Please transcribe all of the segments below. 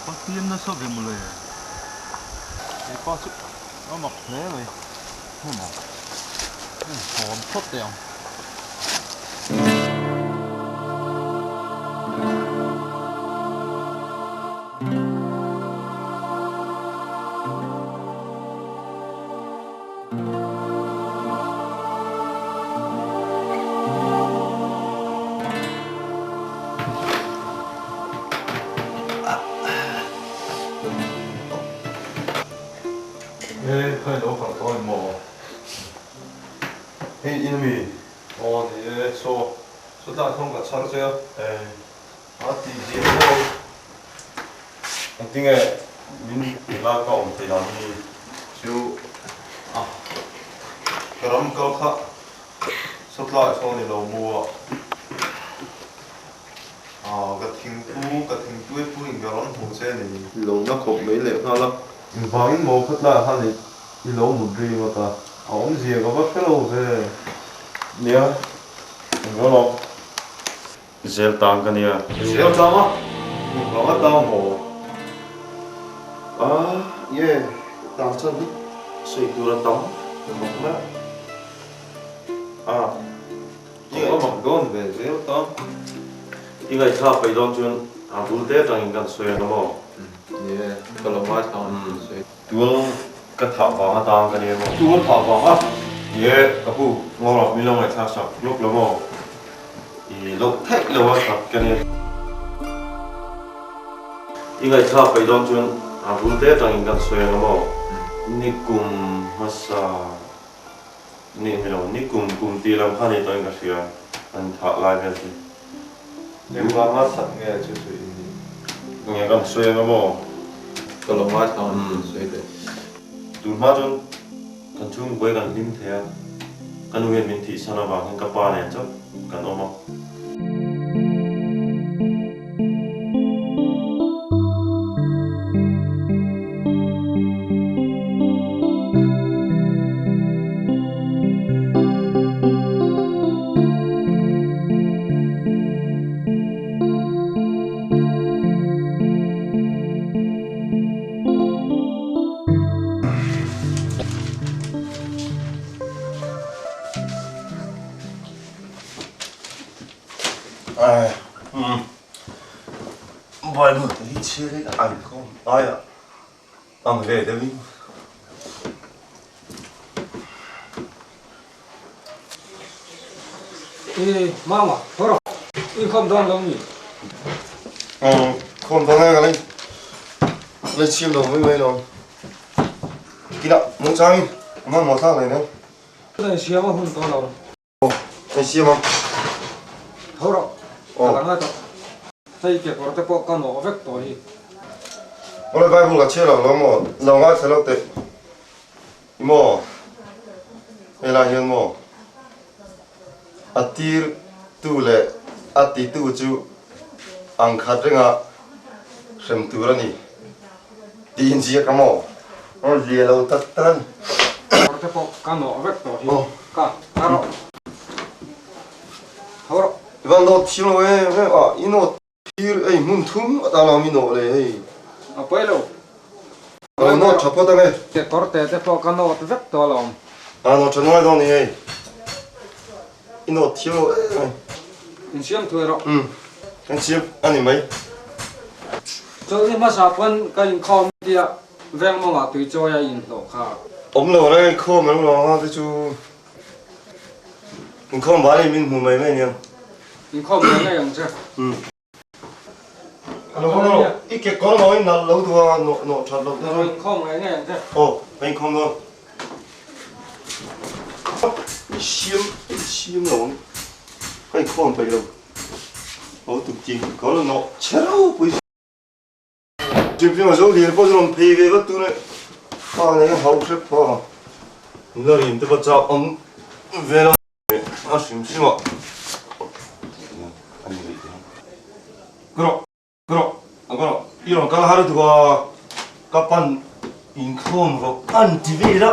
Va hliam nasa ve mawle. He pa chu a mak hle mai. Hemaw hawn phawt teh ang. He khai lo harh tawh em maw? Hei in ami? Aw ni e, saw sawtlai thawng ka chhar che a. A ti zia maw? Engtinge min ila ka awm theih dan hi chu a ka ram kal kha sawtlai sawn i lo mu a. Ka thingpu ka thingtuai pu in ka rawn hmu che ni. I lo na khawp mai leh nghal a. Engvangin maw khatlai khan i lo mut ringawt a, a awmzia ka va hre lo ve. Nia, englo lo. Zel tang ka nia. Zel tang a? Engvang a tang maw? A, ye, ka tang chan hi sawi tur a tam ka mak mai a. A, I ngaih mak dawn ve zel tang. I ngaihthlak peih dawn chuan a bul te atangin kan sawi ang maw? Ye, ka lo ngaithla ang tih sawi. Tual ka thah vang atang ka nia maw? Tual thah vang a? Ye, ka pu, ngawrah min lo ngaihthlak sak lawk lo maw? I loh theih lo a that ka nia. I ngaihthlak peih dawn chuan a bul te atangin kan sawi ang maw? Nikum hmasa Ni ni lo, ni kum kum tih lam kha ni tawhin ka hria, an thah lai vel hi. Engvanga that nge chu chu in nih? Nge kan sawi anga maw? Ka lo ngaithla ang tih sawi teh. Tun hma chuan kan chhungkawi kan hlim thei a, ka nu hian min thihsan avang hian ka pa nen chauh kan awm a. Bible te hi chhiar in an khawm aia ang ve deuh in. I mama tho rawh i khawm dawn lo mi? Khawm dawn e ka lei lei chhiar lo mai mai lo. Kinah nungchang in a hmanhmawh thlak leh nen. Ka siam a hun tawh lo. Hei siam ang. Tho rawh. Ka la ngai tawh. Hei kekawr te pawh ka nawh vek tawh hi. Awle Bible ka chhiar lo lo maw? Lo ngaithla lo teh. I maw? Hei lai hian maw? A tir tu leh a ti tu chu ang khat renga hrem tur a ni tih inziak a maw? Aw zia lo tak tak a ni. Kawr te pawh ka nawh vek tawh hi. Ka ka rawh. Tho rawh. I van nawt thiam lo em em a, i nawt thir ei hmun thum a tan ang i nawh le hei. A pawi lo. Ka lo nawt tha phawt ang e. Kawr te te pawh ka nawt vek tawh alawm. A nawt tha nuai dawn ni hei. I nawt thiam lo em em. Insiam thuai rawh. Umm, kan siam a ni mai. Chawlhni hmasa pawn ka inkhawm tia veng mawngah tui chawi a inhlawh kha. Awm lo reng inkhawm reng lo anga te chu inkhawm van in min hmu mai mai aniang. Inkhawm mai mai ang che. Umm. Alo hawng rawh, i ke kawr maw i nalh lo duh a, nawh nawh that loh te chu. Inkhawm ngai ngei ang che. Aw, ka inkhawm dawn. I siam, i siam lo ang. Ka inkhawm peih lo. Aw tuk tin kawr nawh che ropui. Chimchim a zo lian pawh chu rawn phei ve vat tur e. Pa nei a hauh hrep pha. La rim te pawh chak awm ve lo. A hrim hrim a. A ni rih te. Ka rawh, ka rawh, ka rawh. I rawn kal har tuk a, ka pan inkhawm rawh an ti vel a.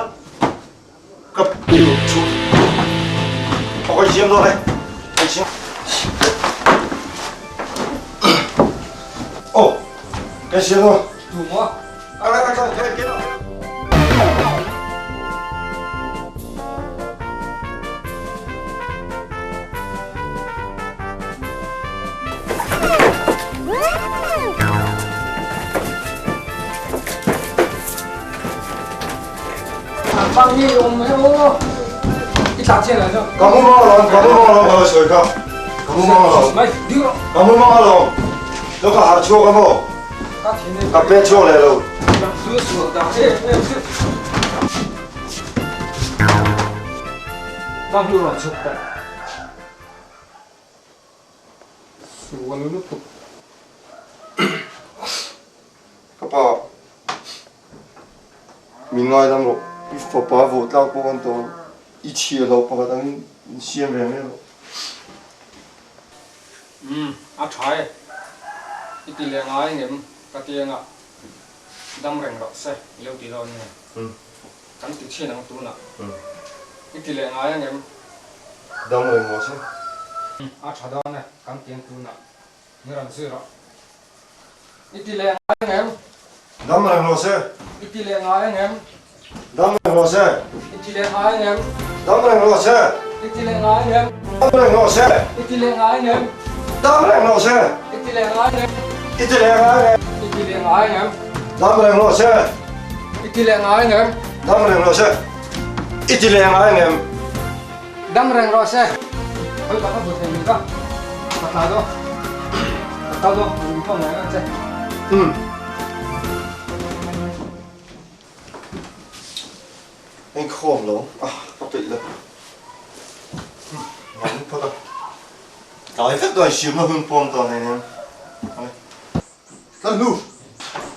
Ka piu chu a hawi siam dawn e, hawi siam. Aw, Ka hria maw? Tu maw? Bang hi awm he aw. I tla chian lai chu. Ka mu mang alawm, ka mu mang alawm ka lo sawi kha. Ka mu mang alawm. Mai, ding rawh. Ka mu mang alawm. Lo ka harh chhuak a maw? Ka thin Ka pet chhuak leh lo. Su su dah e e su. Bang hi rawn chhuk teh. Sual lutuk. Ka pa, min ngaidam rawh. I fapa vawh tlak pawh kan tawh. I chhia hlauh pakhat angin min siam ve mai rawh. Umm, a tha e. I ti leh ngai ngem ka ti anga dam reng rawh se i lo ti dawn nge? Kan ti thin ang tunah. I ti leh ngai angem? Dam reng rawh se. A tha dawn e, kan ti ang tunah. Ni rawn zui rawh. I ti leh ngai angem? Dam reng rawh se. I ti leh ngai angem? Dam reng rawh se. I ti leh ngai angem? Dam reng rawh se. I ti leh ngai angem? Dam reng rawh se. I ti leh ngai angem? Dam reng rawh se. I ti leh ngai angem? I ti leh ngai angem? I ti leh ngai angem? Dam reng rawh se. I ti leh ngai angem? Dam reng rawh se. I ti leh ngai angem? Dam reng rawh se. Hoi ka bu thei ka. Ka tla do. Ka tla do. Min khawm ngai ang che. Um. Anh khawm lo. Ah, ka peih lo. Nang phawt a. Tlai vek dawn siamna hun pawm tawh nei nen. Kan hnu.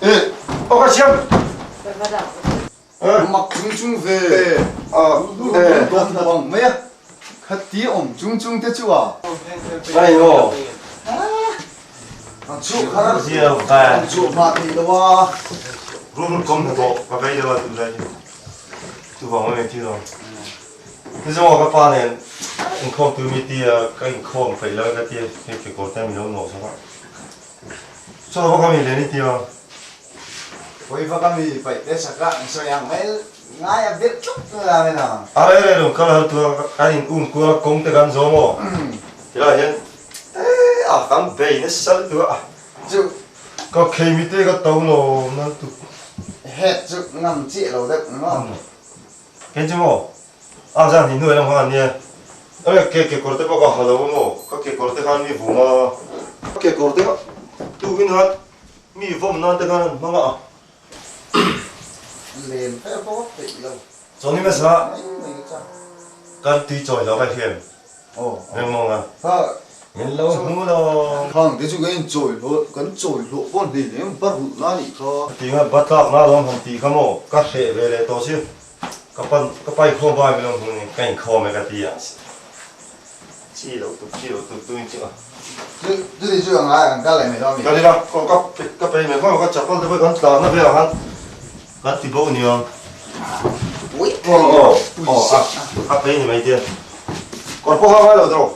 Eh, aw ka siam. Mak chung chung ve. Dawt bang mai a. Khati awm chung chung te chu a. Ai aw. An chu kha an chu hma thei lo a. Rum kom hna tawh ka vei deuh a tun lai hi. Chuvang mai thi lo. Ni zawng ka pa nen inkhawm tur mi tia ka inkhawm peih lo ka tia hei kekawr te min lo nawh sak a. Chaw va ka mi leh ni tia. Pawih va ka mi paih te sak a an sawi ang mai ngai a belh tluk la mai na. A rei rei lo kal har tura kan in um kual a kawng te kan zawm aw. Tilai hian eh a kan bei nasa lutuk a. Chu. Ka khei mi te ka to lo nan tuk. Het chu ngam chiah lo deuh maw. Kei chu maw a zan hi hnuai lam khan ania enge ke kekawr te pawh ka ha lo a maw ka kekawr te khan mi vum a ka kekawr te kha tukin khan mi vawm nan te khan an hmang a Lem te pawh ka peih lo. Chuan ni hmasa kan tui chawi lo ka hian reng mawng a min lo hmu lo. Khang te chu kan in chawi hlawh kan chawi hlawh pawh hlei lem va rulh na nih kha. Tinga batlak na lawm han tih kha maw ka hreh ve leh tawh si. Ka pan ka pai khawm bai min lo hmu ni ka inkhawm e ka ti a chi lo tuk chi lo tuk tuin chu a. Chu chuti chu a ngai ang ka leh mai dawn mi. Ka nia ka ka ka pe mai khawm ka chapal te pawh kan tlan na velah khan kan ti bo nia. Pui aw aw aw a a pe ni mai tia. Kawr pawh kha ngai lo tawh.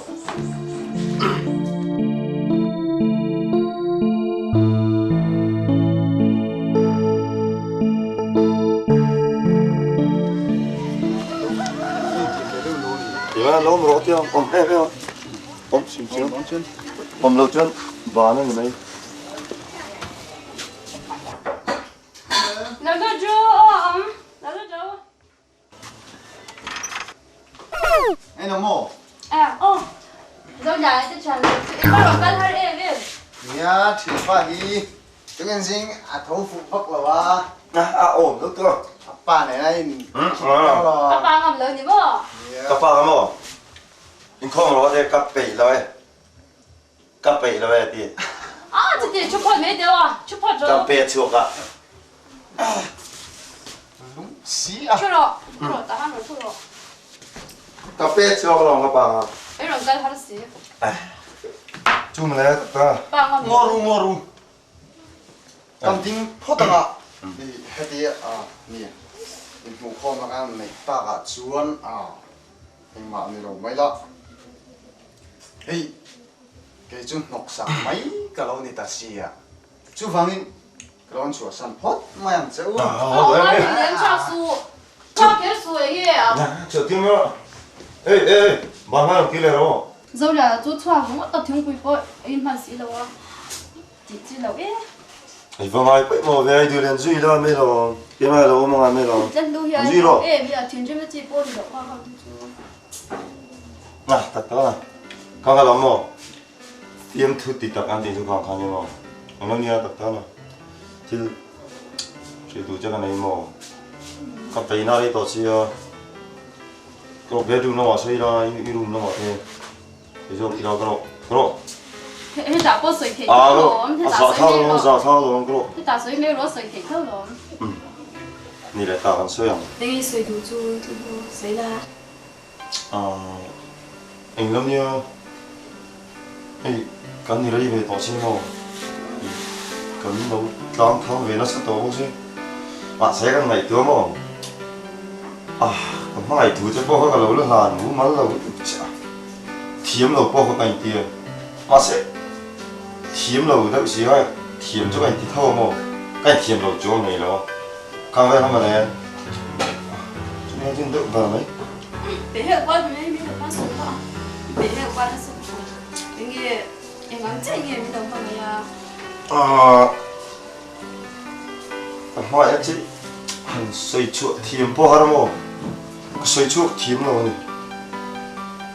Lawm rawh tia awm em em a awm chim chim awm lo chuan ban a ni mai. Eng maw? Nia, thianpa hi tungin zing a tho fuh vak lo a. A awm lo tur a. A pa nen a in khawm lo. A pa ngam lo ni maw? Ka pa ngam maw? Inkhawm rawh te ka peih lo e. Ka peih lo e ti. A chuti thu phawt mai deuh a, thu phawt rawh. Kan pe chhuak a. Lung si a. Thu rawh, thu rawh tah han rawh thu rawh. Ka pe chhuak lo ka pa nga. Ei rawn kal har si. Chu mle ka. Pa ngam. Ngaw ru ngaw ru. Kan ding phawt ang a, heti a ni inhmuhkhawm ang an neih takah chuan engmah ni lo mai la. Hei, kei chu hnawksak mai ka lo ni ta si a, chuvangin. Rawn chhuahsan phawt mai ang che u. Zola chu chhuak ringawt a thingpui pawh a in hman si lo a tih chi loh e. I va ngai paih maw ve, i duh len zui la mai lo, keimah lo awm angai mai lo, zui rawh. Em hi a thinrim na chi pawh ni loh kha kha chu. Na tak tak a, kha kha lo maw? Fiamthu ti tak an tih chu khang kha ni maw? Eng lo nia tak tak a, thil hrilh duh che ka nei maw? Ka peihna rei tawh sia, ka bedroom lamah sawi la, i room lamah te sawi zawk ila ka rawh, ka rawh. Hetah pawh sawi theih tho lawm, hetah sawi mai rawh. A zah thak alawm, ka rawh. Hetah sawi mai rawh, sawi theih tho lawm. Ni leh ta kan sawi ang. Eng i sawi duh chu tihnu sawi la. Eng lo nia, hei kan ni rei ve tawh che maw? Kan lo tlang thang ve nasa tawh bawk che. Mahse kan ngaihtuah maw? Ah, ka hmangaih thu che pawh kha ka lo la hlan mumal lo lutuk che a, thiam lo pawh kha ka inti a. Mahse thiam lo deuh si a, thiam chu ka inti tho a maw? Ka inthiam lo chuang ngei lo a. Khang vel kha mawle, chumi a chun deuh ber mai. Pehhel kual hmel hi min lo hman suh a, pehhel kual nasa lutuk. Enge eng ang chiah nge min lo hmangaih a? Aaa ka hmai a chi han sawi chhuah thiam pawh har maw? Ka sawi chhuak thiam lo a ni.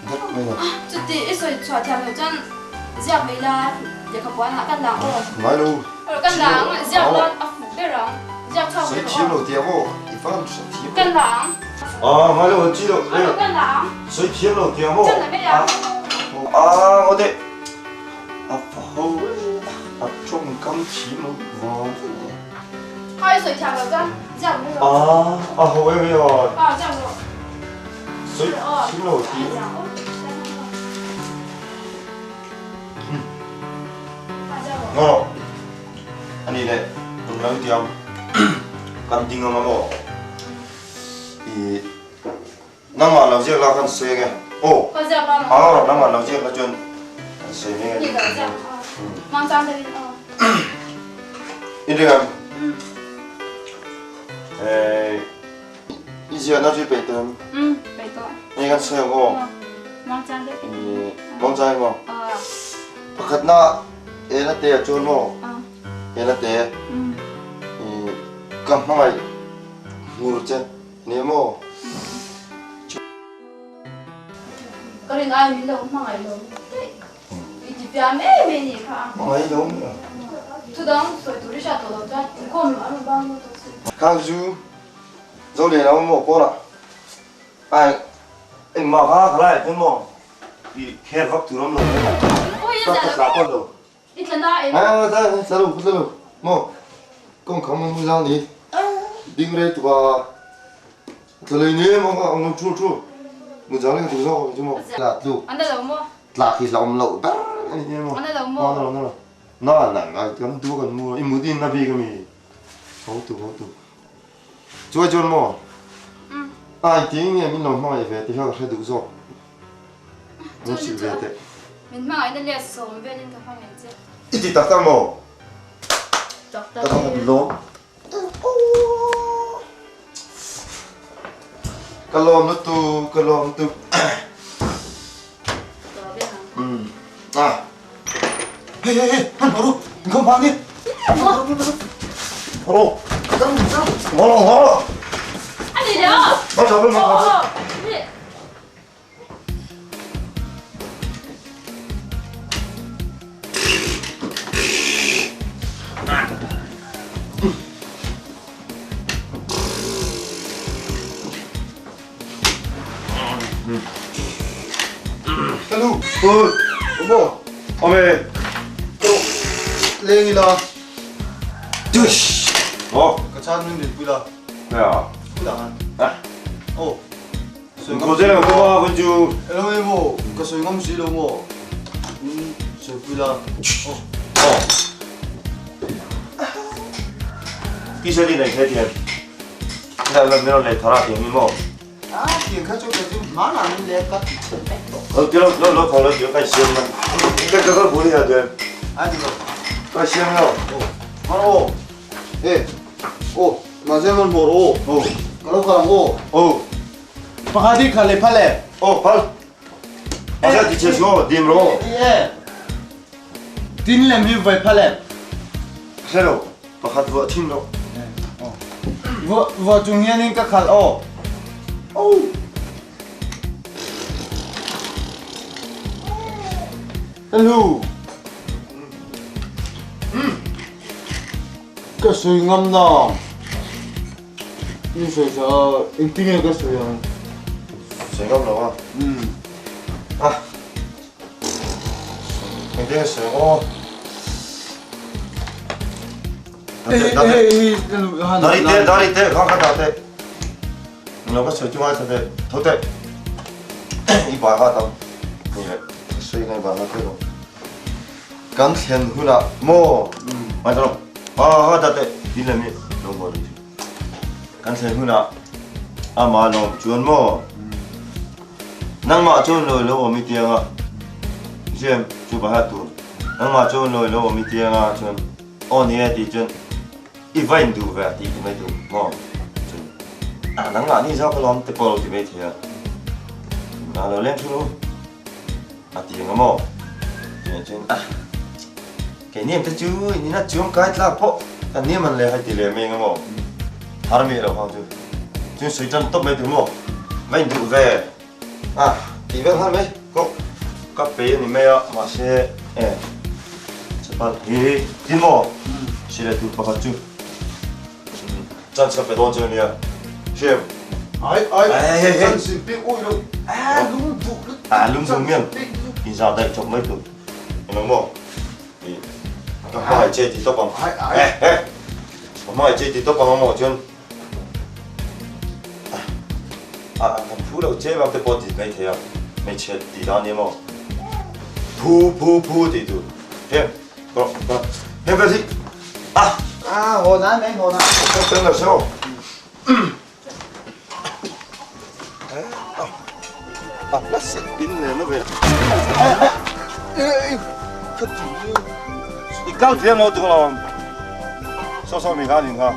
Ber mai a. Chuti i sawi chhuah thiam loh chuan ziak mai la lehkha puanah kan lang aw. Ngai lo. Kan lang ziak la a fuh ber ang. Ziak chhuak mai rawh aw. Sawi thiam lo tih maw? I van hre thiam lo. Kan lang. Aa ngai lo chi lo. Kan lang. Sawi thiam lo tih maw? Kan la mai ang. Aa ngaw teh. A fa ho a tawngkam thiam lo vang vek a ni. Kha i sawi thiam lo chuan ziak mai rawh. Aa a ho em em a. Aa ziak rawh. Sawi thiam lo tih. Ngaw rawh. Ani leh tum lo tiang kan ding ang a maw? I nangmah lo ziak la kan sawi ange. Aw a rawh nangmah lo ziak la chuan kan sawi mai ange. In ring ang. I ziahna chu i peih tawh em? Hei kan sawi ang aw. Mangchang emaw? Pakhatna Ela te a chuan maw? Ela te ka hmangaih hmur che ni maw? Ka rin ai min lo hmangaih lo daih. I ti piah mai mai ni kha. Hmangaih lo mai a. Thudang sawi tur i hriat tawh loh chuan inkhawm an rawn bang lut tawh si. Khang chu zo leh lo maw pawnah ai engmah kha ka lai chuan maw? I kher vak tur awm lo mai. Ka ka tla pawn lo. I tla na em? Ah tla tla lo tla lo. Maw kawng kham ang zang ni. Ding rei tuk a. Tla lei ni maw ka ang thu thu. Mu zang leng tu zawk chu maw. Tla tlu. An lo maw? Tla khi la awm lo ber ani ni maw. An lo maw? Na lo na lo. Na na na kan tu kan mu i mu din na bi ka mi. Ho tu ho tu. Chuai chuan maw? Ai ti nge min lo hmangaih ve ti kha ka hre duh zawk. Min hrilh ve teh. Min hmangaihna let sawm velin ka hmangaih che. I ti tak tak maw? Tak tak. Ka hmangaih lawm. Ka lawm lutuk, ka lawm lutuk. Ah. Hey hey hey, hman hawh ru, inkhawm phang ni. Hawh ru. Hawh ru, hawh ru. Ani le aw. Hawh tha, hawh tha. Hello. Ôi, đúng rồi. Ông về. Lên đi lo. Ồ. Ka chan min din pui la. Thế à? Pui la. À. Ồ. Có thế là có con chú. Hello em ô, ka sawi ngam si lo maw? Sawi pui la. Ồ. Ồ. T-shirt đi này thế tiền. Là lần nữa này thara tiền mi maw? A tiang kha chu ka chu hmanah min let ka ti chhe vek tawh. Lo ti lo lo lo tho lo ti kai siam man. Ka ka ka buli ha de. A ti lo. Kai siam lo. Aw. Aw. E aw mahse man hmuh rawh aw. Aw. Ka lo kal ang aw. Aw. Pakhat hi khal le phal e. Aw phal. Mahse ti che suh aw dim rawh aw. Ti e. Tin lem hi vawi phal e. Hre lo pakhat vuah thin rawh. Vuah vuah chung hianin ka khalh aw. Aw. Hello. Ka sawi ngam na. Min sawi sa engtin nge ka sawi ang? Sawi ngam lo a. Ah. Engtin nge sawi ang aw. Dari te, dari te, kha kha da te. Lo ka sawi chu ngai tha te, tho te. I bai ha tam. Ni le, ka sawi ngai bai ha te lo. Kan thlen hunah maw? Ngai ta lo. Ha ha da te, din le mi lo maw ri. Kan thlen hunah ama lawm chuan maw? Nangmah chuan lawi lo awm i tianga. Zem chu bai ha tur. Nangmah chuan lawi lo awm i tianga chuan aw ni e tih chuan i va induh ve tih ti mai tur maw? Chuan ah nangmah ni zawk alawm te pawh lo ti mai thei a. Nangmah lo leng thung u. A ti eng maw? Tih chuan ah keini ang te chu in ina chuang kai tlak pawh kan ni man le hai ti leh mai eng maw? Har mi lo hang chu chuan sawi tan tawp mai tur maw? Va induh ve ah tih vel nghal mai kawk ka pe a ni mai a mahse e chapal hi tin maw? Si leh tur pakhat chu. Chance ka pe dawn che ania. Hriam. Ai ai. Chance in pek ui lo. A lung duh lut. A lung duh mian. In za daih chawp mai tur. Englo maw? I ka hmangaih che ti tawp ang. Eh eh. Ka hmangaih che ti tawp ang amaw chuan a kan phu lo che vang te pawh ti mai thei a. Hmeichhe ti dan ania maw? Phu phu phu tih tur. Hriam. Kawh kawh. Hriam vel hi. Ah! Ah, haw nan mai, haw nan. Ka tel lo seo. Ah, la sit pin le no ve. Ka ti. I kal thiam lo tung lo. So so mi ka nin ha.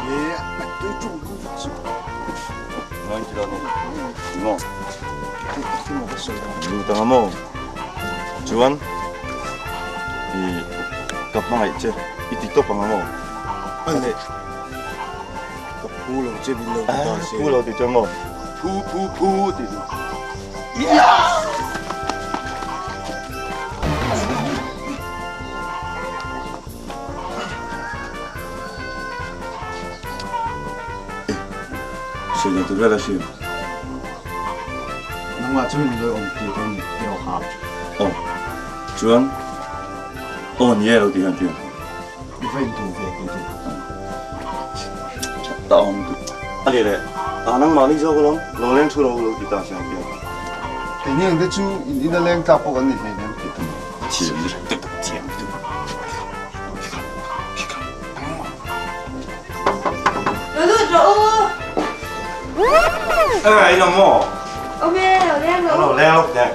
E, tu tu lu chu. Ngai ti lo ni. Mo. Lu tang mo. Chuan i ka hmangaih che i ti tawp ang a maw? A leh ka phu lo che min lo ti ta se. Phu lo ti chuan maw? Phu phu phu ti chu. Sawi dan tur vel a hriat. Nangmah chu min lawi awm ti dawn ni tih rawh ha. Aw. Chuan aw ni e lo ti hian ti a. I va induh ve tih duh. Tha ta awm tu. A ni le. A nangmah ni zawk alawm. Lo leng thu lo lo ti ta se ang ti a. Keini ang te chu in ina leng tlak pawh kan ni hleinem tih tum. Thiam ni. Thiam tu. Lo lut rawh u. Ê, in awm maw? Awm e, lo leng rawh u. Lo leng lawk teh.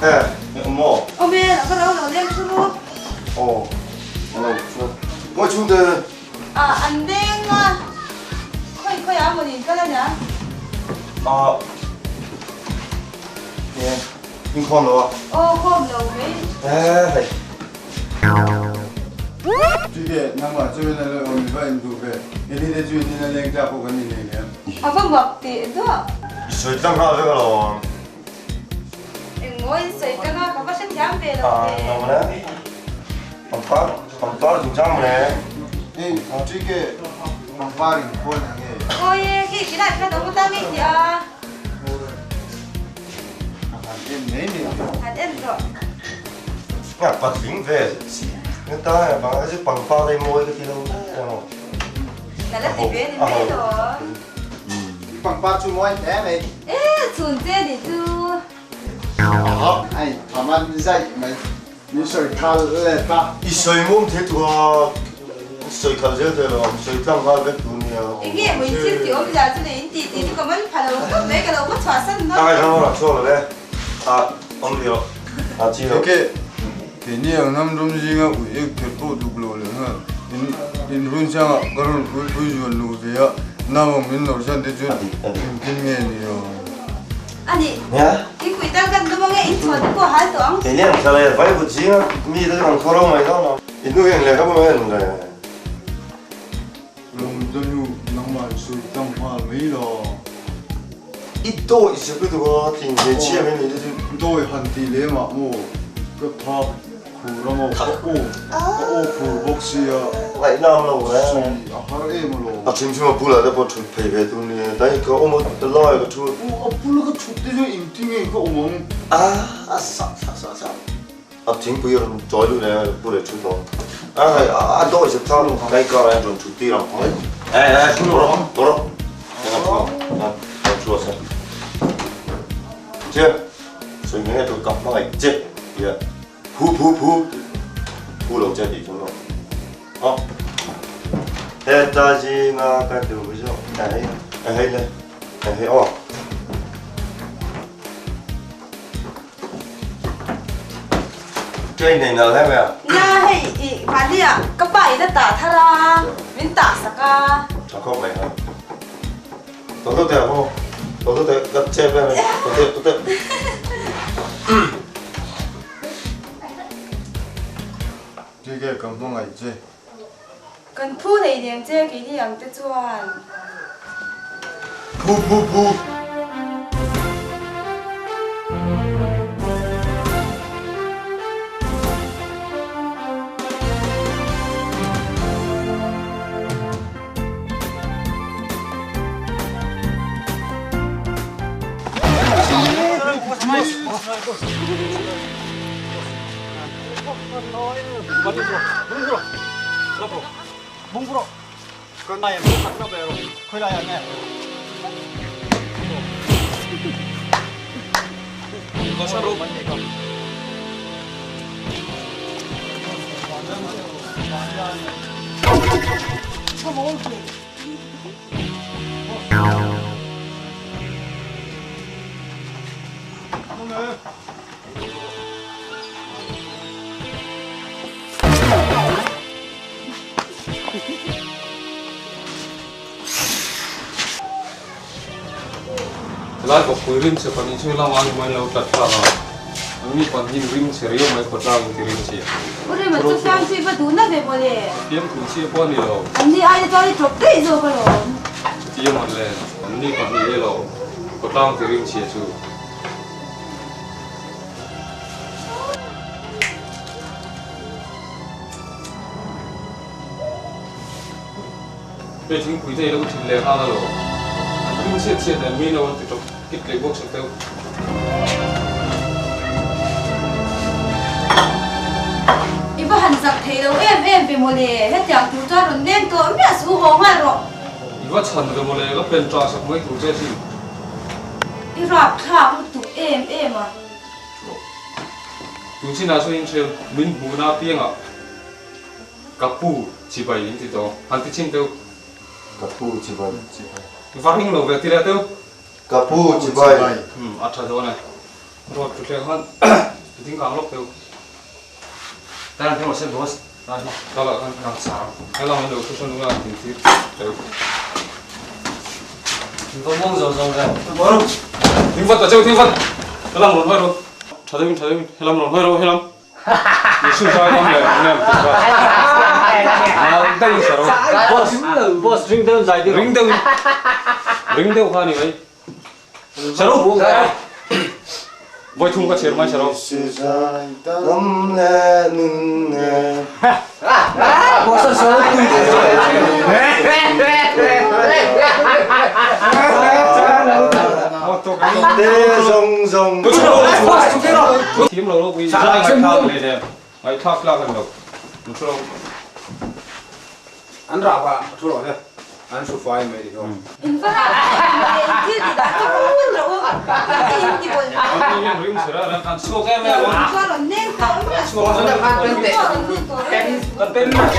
Ê, in awm maw? Awm e, lo ka lo lo leng thu u. Aw, lo chu. Ngawi chhung te. Ah, an leng a. Khawi khawi ah maw in kal a nia? Ah, e, in khawm lo a? Aw, khawm lo mai. Eh, hei. Chuti, nangmah chu in a lo awm i va induh ve. Heti te chu in in a leng tlak pawh kan ni hlei nem. A va mak teh duah. I sawi tlang nghal vek alawm. Engmaw in sawi tlang a, ka va hrethiam ve lo ve. Ah, nangmah le. Pangpar, pangpar chungchang maw le? Hei, Trike, pangpar in khawn ang e. Awi e, khi khi lai khan awm ta mi tih a. A han en mai mai ang. Han en rawh. Nga patling ve nga ta e bang a chu pangpar ei mawi ka ti lo hle maw. Na la ti ve ni mai lo. Pangpar chu mawi hle mai. E, chhun che ni chu. Ai, tha man zaih mai. Min sawi thal let a. I sawi mum thei tura. sawi khalh zel thei lo ang, sawi tlang nghal vek tur nia. Eng nge maw in thil tih awmzia chu nei in tih tih chu ka man pha lo khawp mai, ka lo va chhuahsan dawn. Ka ngaithla rawh, chhuak lo le, a awm rih rawh, a chi lo. Eke, keini ang hnam ram zinga ui ek kher pawh duk lo leh nghal, in in run changah ka rawn ui pui zuan luh ve a, nau ang min nawrh chan te chuan engtin nge ni aw. A nih, thingpui tal kan dum ange, in chhuah te pawh a hal tawh ang. Keini ang thla leh vaivut zinga mi te chu kan khaw ro mai dawn ang. I hnu hian lehkha pawh hian le. Lawm te nu nangmah in sawi tlang nghal mai lo. I dawi zep lutuk a, tling ve chiah mai ni te chu. Dawi han tih leh mah maw ka thak khur a maw ka aw ka aw khur bawk sia. Ngaihnam lo e. Sawi a har em alawm. A hrim hrim a bulah te pawh thut phei ve tur ni e, dai ka awm a lai ka thu. Aw a bula ka thut te chuan engtin nge ka awm ang. A sa sa sa sa. A thingpui rawn chawi luh leh a pu leh thu tawh a hei a dawi zet kha kai kar ah hian rawn thut tir ang eh eh thu rawh tawh rawh eng a thu ang a rawn thu a se che sawi ngei ngei tur ka hmangaih che tia phu phu phu phu lo che tih chu rawh aw heta zinga ka duh zawk hei hei le hei aw. Train nei nal hle mai a. Nia hei i mahni ah ka pa in a tah thar a, min tah sak a. Tha khawp mai ha. Tawh tawh teh ang aw. Tawh tawh teh ka chep em em. Tawh teh tawh teh. Tike ka hmangaih che. Kan phu hlei nem che keini ang te chuan. Phu phu phu. Helai bawkpui rim chhe pahnih chu helam ah ni lo tlat thlak a, an mi pahnih rim chhe riau mai khawtlang in ti rim chhia. U Rima chu fiam chu i va duhna ve maw le? Fiam thu chhia pawh a ni lo. An ni aia chuan i ṭawp daih zawk alawm. Chutia mawn le, an ni pahnih e lo khawtlang ti rim chhia chu. Hei thingpui te i lo thin leh nghal alawm. An ring chhiat chhiat nen mi lo an ti tawp kit leh bawk sak deuh. I va han zak thei lo em em ve mawle, hetiang tur chuan rawn leng tawh miah suh haw nghal rawh. I va chhan ve mawle, ka pen ṭah sak mai tur che sin. I rap thlak lutuk em em a. Tun chinah chuan inhriat min hmuhna apiangah ka pu chibai in ti tawh han ti chin deuh. Ka pu chibai. Va ring lo ve ti leh deuh. Ka pu chibai. A tha dawn e. Road chu thleng khan ding kang lawk deuh. Tan theng se boss. Ka lah khan kang sang. Helam an lo thu sawn ula an tin tir deuh. Va muang zawng zawng ve. Thing vat ta cheu thing vat. Helam rawn hawi rawh. Tha deuhin tha deuhin helam rawn hawi rawh helam. Isu zai dam leh nem tih kha. Nal deuhin sa rawh. Boss boss ring deuhin zai deuh. Ring deuhin ring deuh kha ni mai. Sa rawh. Vawi thum ka chher mai sa rawh. Isu zai dam leh nun nen. Boss a sa pui Te zawng zawng. Thiam lo ropui zai ngaihthlak leh nen ngaihthlak tlak a ni lo an thu lo. An rah pah a thu lo hle an hru fai mai ti ho. In va rah pah in thil ti dah chu vawng vawng rawh u ka in ti bawl. An in ring sir a an chhuak em em a. Chuan rawn neng tawh mai a. Chhuak Rawn lut tawh em. Kan pen mai.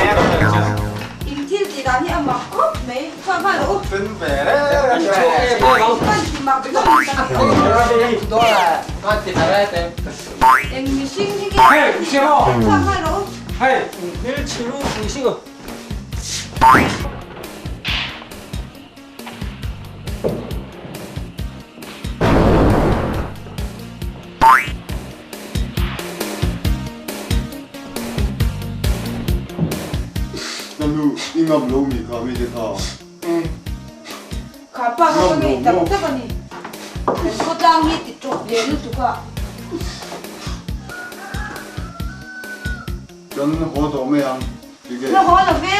Ka nu i ngam lo mi kha mi te kha. Kha pa kha ka ngei tak tak a ni. Kan khawtlang hi ti tawp leh lutuk a. Kan haw tawh mai ang. Na haw lo ve,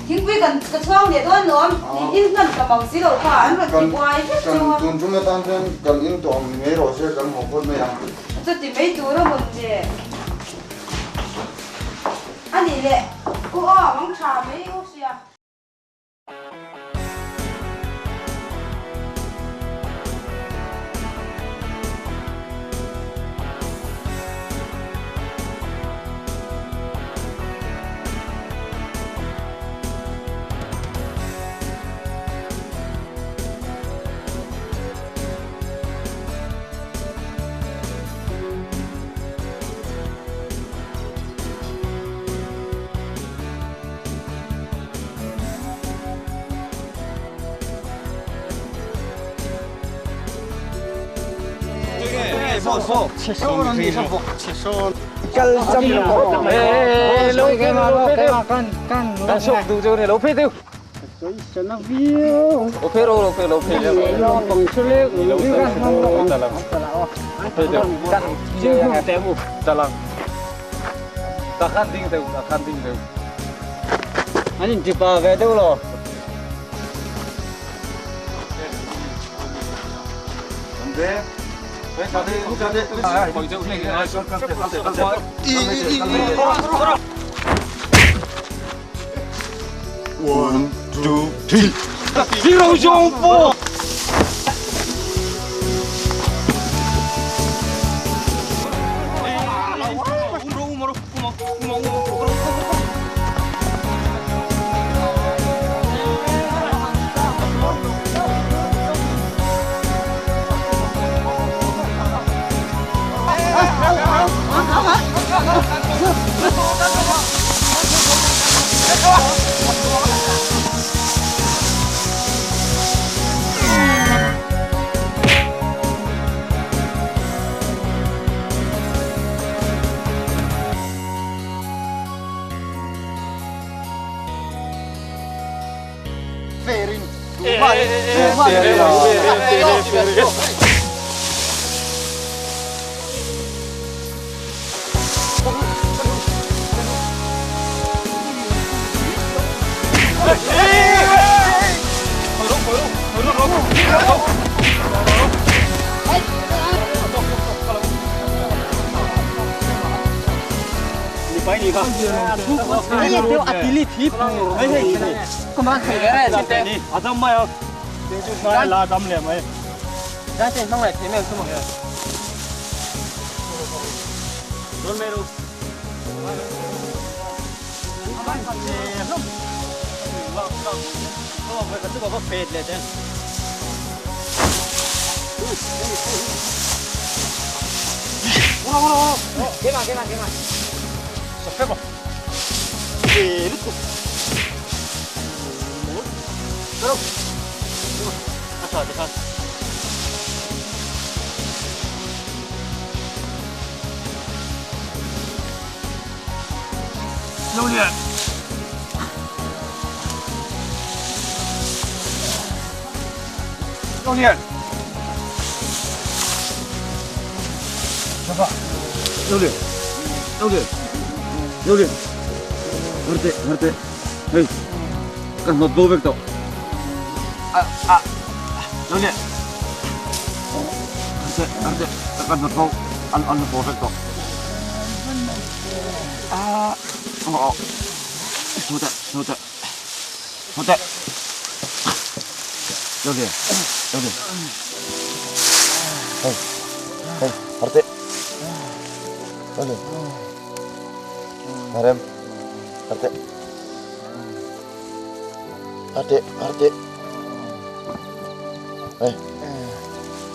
thingpui kan ka chhuang leh dawn lawm, in in hman ka mang si lo kha an rawn ti buai vek chauh a. Tun tum atan chuan kan in tawh ang ni mai rawh se, kan haw phawt mai ang. Chuti mai tur a rawn le. A nih leh, u aw, mang tha mai u sia. One, two, three.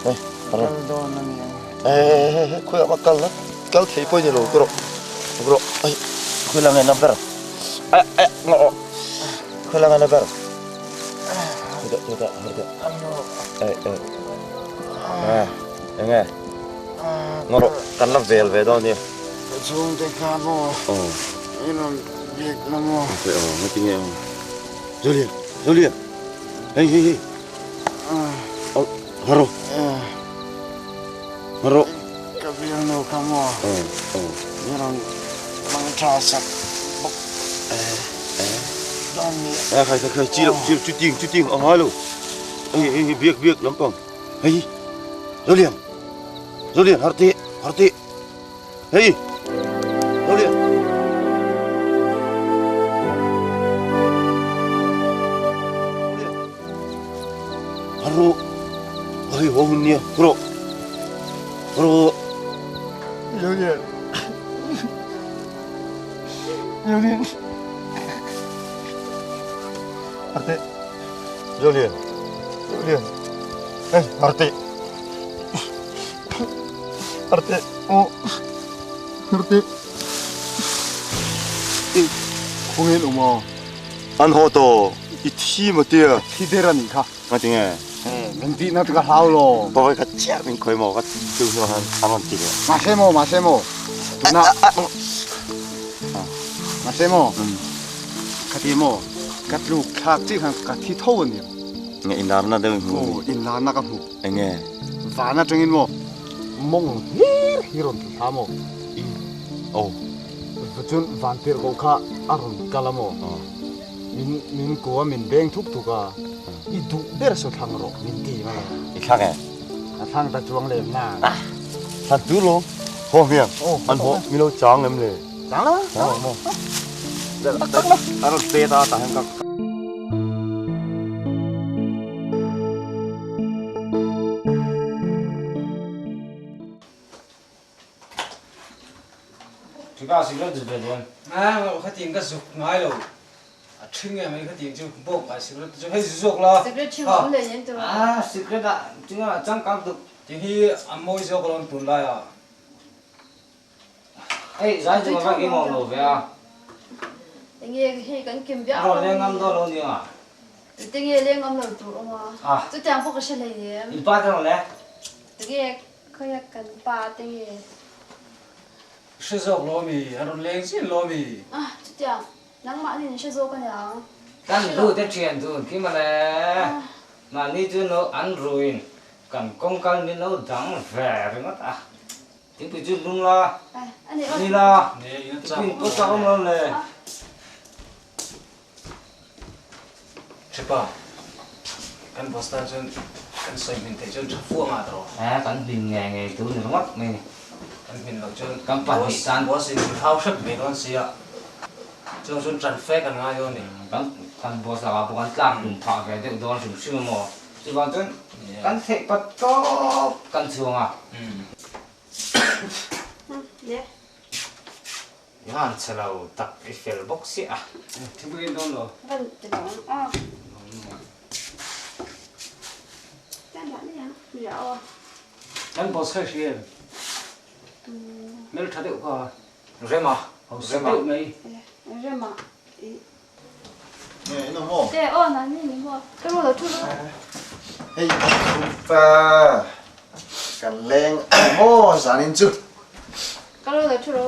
Hei, kal dawn a nia. Hei, hei, hei, khawiah mah kal la, kal thei pawh i ni lo ka rawh, ka rawh, hei, khawi la nge na ber, eh, eh, ngaw aw, khawi la nge na ber, chutah, chutah, har teh, eh, eh, eh, eng nge, ngaw rawh, kan la vel ve dawn nia. Ka chhungte kha maw, i rawn biak na maw? Aw, ngati nge aw, Julian, Julian, hei, hei, hei. Haro. Haro. Ka bial nu kha maw? Min rawn hmang tha sak bawk dawn ni. Khai khai khai chi lo chi chu ting chu ting a ngai lo. Hei hei hei biak biak lampang. Hei Zolian Zolian har teh har teh. Hei! Zolian! Haro! Hei ho hun nia! Haro! Haro! Zolian! Zolian! Harte! Zolian! Zolian! Hei! Harte! Arte aw Arte i Khawngin awm aw. An haw tawh i thi maw tia. Thi der a nih kha. Nga ti nge? Min tihna chu ka hlau lo. Pawi kha chiah min khawi maw ka tu hnuah khan an rawn ti leh. Mahse maw mahse maw tuna mahse maw khati maw ka tluk thlak chiah khan ka thi tho a nia. Nge inlarna deuh i hmu. Aw inlarna ka hmu. Enge? Van atangin maw mawng hlir hi rawn ti thla maw? I aw. Chuan van tirh koh kha a rawn kal a maw? Min min ko a min beng thuk thuk a, i duh ber saw thlang rawh min ti mai a. I thlang e? A thlang ta chuang lem na. Thlan tur lo. Haw hmiang. An haw mi lo chang em le? Chang lo. Chang lo maw? A rawn pet a tah hian ka. Chika cigarette zuk ve dawn. A khatiang ka zuk ngai lo. A ṭhing em mai khatiang chu bawk ngai cigarette chu hei zu zawk la. Cigarette ṭhing awm leh nen tur a. Cigarette a chunga changkang tuk. Ting hi a mawi zawk alawm tunlai ah. Hei zai chu ka kim awm lo ve a. Enge hei kan kim viau. A rawn leng ngam dawn lo nia. Tinge leng ngam lo tur awm a. Chutiang pawh ka hre hlei em. In pa te rawn le. Tinge khawia kan pa te nge. Hre zawk lo mi, a rawn leng zin lo mi. Chutiang nangmah nin hre zawk aniang. Kan ru te thian dun khi mawle. Mahni chu no an ruin kan kawngkal min lo dang ve ringawt a. Thingpui chu lung la, ni la, thingpui in pawt chak awm lo le. Ṭhipa, kan boss tan chuan kan sawi hmin theih chuan ṭha fu anga tawh. Eh, kan hmin ngei ngei tur ni ringawt mai ni. Kan hmin loh chuan kan pahnih tan boss in min hau hrep mai dawn sia, chuang chuan ṭan fe kan ngai dawn ni. Kan kan boss lakah pawh kan tlak tum phah ve deuh dawn hrim hrim emaw. Chuvang chuan kan theih pat tawp kan chhuang a. I han chhe lo tak i fel bawk si a. Thingpui in dawn lo. Kan boss kha i hria em? Hmeltha deuh kha. Rema. Hausa deuh mai. Rema. Nge in awm aw? Te aw nan ni ni maw? Ka ru lo thu lo. Hei pa kan leng maw zanin chu. Ka ru lo thu lo.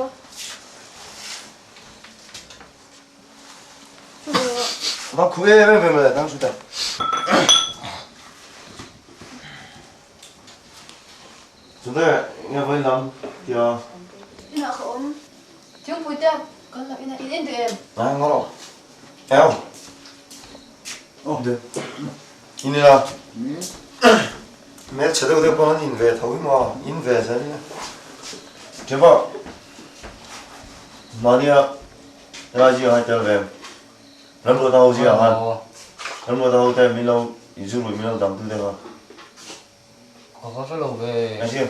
Thu lo. Va khu em em ve mawle tang thu ta. Chute nge vawi lam tia. Inah ka awm. Thingpui te kan lo in a, in en duh em? A ngaw lo. Eo. Oh de. In ila. Hmel chhe deuh deuh pawh an in ve tho hi maw? In ve zel ila. Thiampa. Mahnia helai zingah khan tel ve em? Ramruata ho zingah khan. Ramruata ho te min lo inzur min lo dang tu te kha. Ka va hre lo ve. Asia.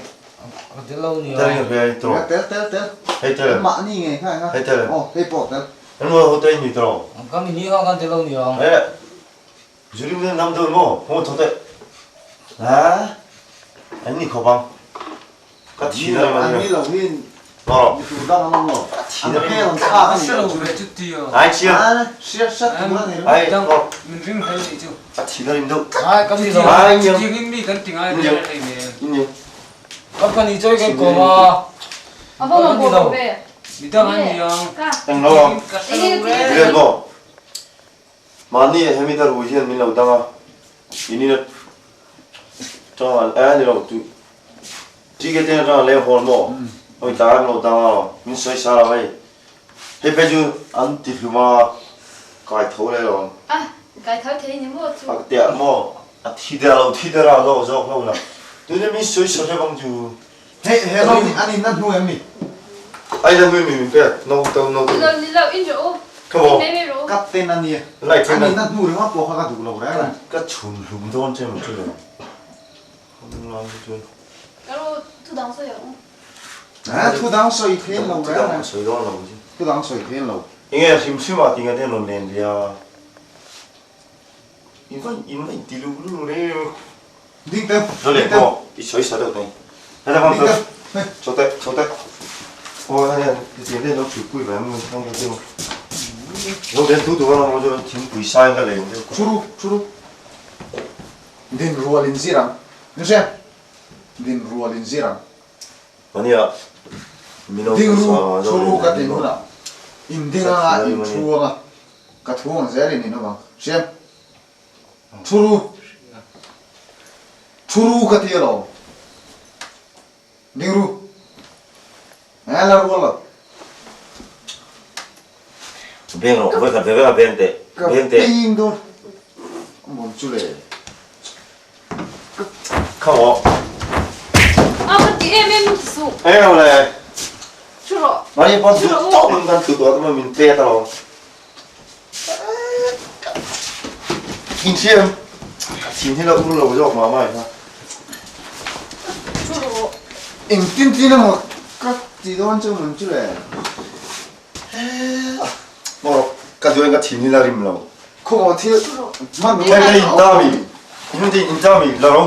Ka tel lo nia. Tel nge hei tawh. Tel tel tel. Hei tel. Mahni nge kha nga. Hei tel. Aw hei pawh tel. Kan rual ho te ni tawh. Ka mi ni kha kan tel lo nia. Eh. Zulim nen nam dawn maw? Hmu thaw teh. Ha? An ni khawp ang. Ka thi na rim ani lo hi Maw? Mi tur dang an awm lo. Ka thi na rim. An hmel an thlak a ni. Hre lo ve chu ti a. Ai chiang. A hria hriat tur a ni ringawt. Ai aw. Min ring hlei nih chu. Ka thi na rim deuh. Ai kan ti lo. Ai niang. Chutiang in mi kan ti ngai Niang. hei nen. Niang. Ka fani chawi kan kawm a. A va mamawh lo ve. Mi dang an ni ang. Ka. Eng lo ang. Ka hre lo ve. Riat maw? Mahni hemi ta rui hian min lo dang a. In in atang a ni lo tu TK te atang a leng hawn maw? Oi ta an lo dang a min sawi sa lo hei. Hei phei chu an ti hlum a kai tho leh lo ang. A kai tho thei ni maw chu? A tiah maw a thi der lo thi der a lo zawk lo la. Tuna min sawi sa hrep ang chu. Hei he lo ni an in na hnu em ni? Ai na hnu mi min pek no to no to. Ni lo ni lo in rawh u. Ka maw? Mai mai rawh u. Ka ten a nia. Light An in na hnu ringawt pawh kha ka duh lo reng a. Ka chhun hlum dawn che maw chu lo. Khawng lai chu. Ka ru thu dang sawi ang u. A thu dang sawi thein lo reng a. Thu dang sawi dawn lo chu. Thu dang sawi thein lo. Enge hrim hrim ah tinga te rawn len ve a. In va in va inti lu lu reng. Ding teu. Zo leh maw i sawi sa deuh mai. Heta khan chu chho teh chho teh. Aw hei hian tiang te lo thut pui ve ang ang ka chu. Zo den tu tu ka lo chu thingpui sai ka leng deuh. Churu churu. Din rual in zir ang. Ni hria. Din rual in zir ang. Mania mino Ding ru churu ka ti hunah in ding anga in thu anga ka thu ang zel in in awm ang. Hria. Churu Churu ka ti alawm. Ding ru. Eh la rual lo. Beng rawh, vawi khat ve ve a beng teh. Beng teh. Ka ping dawn. Mawm chu le. Kha maw. A ka ti em em ti suh. Eng emaw le. Thu rawh. Mahni pawn duh tawk in kan thu tawh a, min pek alawm. Inthiam ka thin hi la ur lo zawk mah mai kha. Engtin tin emaw ka ti dawn chu mun chu le. Maw ka duh in ka thin hi la rim lo. Khaw thil hman Hei ka in ta mi in tin in ta mi la ro.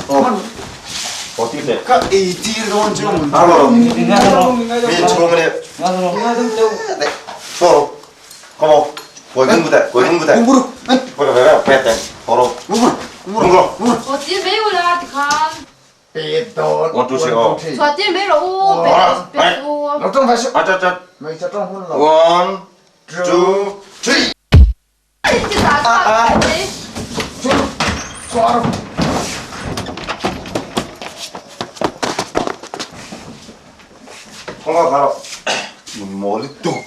Aw ti hle. Ka ei tir dawn chu mun chu. Mi chhung ane. Cho. Come on. Koi gung bute, koi gung bute. Gung buru. Koi ka vera pet teng. Horo. Gung buru. Gung buru. Aw tir mai ula ti khan. Pet dawn. 1 2 3 aw. Chhuah tir mai rawh u. Pet pet u. Lo tawng vai su. A cha cha. Mai cha tawng hun lo. 1 2 3. Kawngka kha rawh. In maw lutuk.